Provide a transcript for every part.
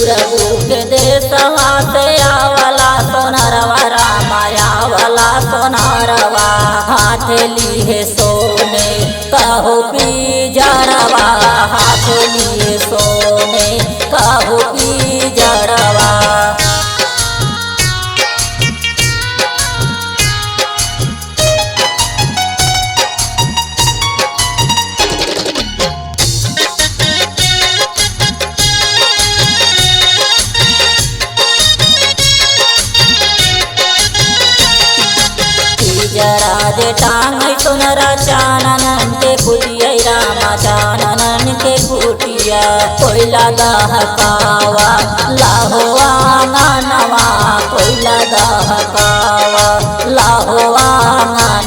पूरबू के देशवा से आवला सोनरवा रामा आवला सोनारवा। हाथ लिए सोने कहो पी जड़वा, हाथ लिए सोने कहो पी जड़वा। जरा दे टांग सुनरा चानन के कुटिया रामा चानन के कुटिया। कोयला दहकावा लाहोआ नवा, कोयला दहकावा लाहोआ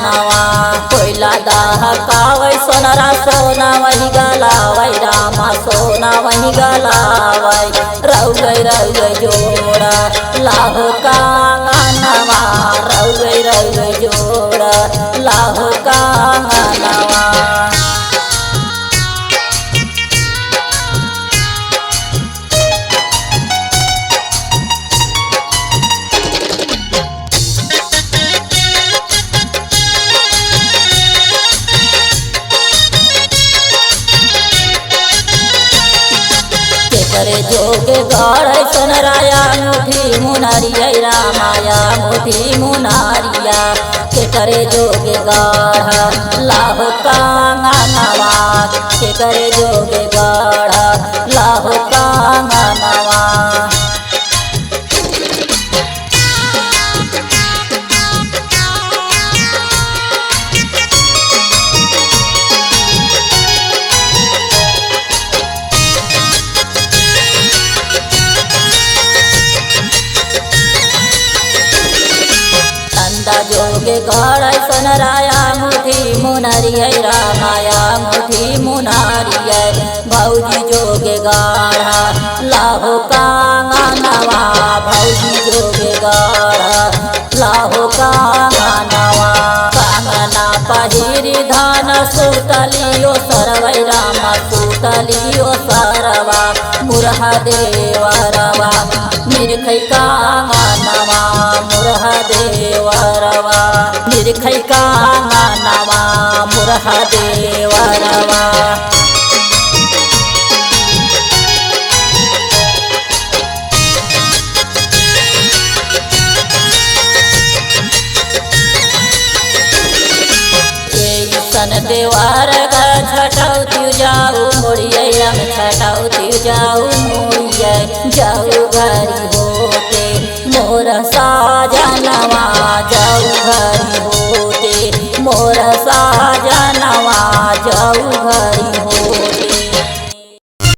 नवा। कोयला दहकावै सोनरा सोना वही गलावै रामा सोना वही गलावै। रौगै रौगै जोड़ा लाहो कांगनवा, रौगै रौगै जोड़ा लाहो कांगनवा। करे जोगे गढ़ सोनराया मुठी मुनारिया रामाया मुठी मुनारिया। के करे जोगे गढ़ लाहो कांगनवा, के करे जोगे गढ़ लाहो कांगनवा। जोगे गढ़ सोनराया मुठी मुनरिया रामाया मुठी मुनारिया। भौजी जोगे गाढ़ा लाहो कांगनवा, भौजी जोगे गाढ़ा लाहो कांगनवा। कांगना पहिरी धान सुतलियो सरवै रामा सुतलियो सरवा। मुरहा देवरवा निरखै कांगनवा, मुरहा देवरवा निरखै कांगनवा, मुरहा देवरवा। सन देवार छठौती जाऊ मोड़िया, छठौती जाऊ मोड़िया जाऊ घरी।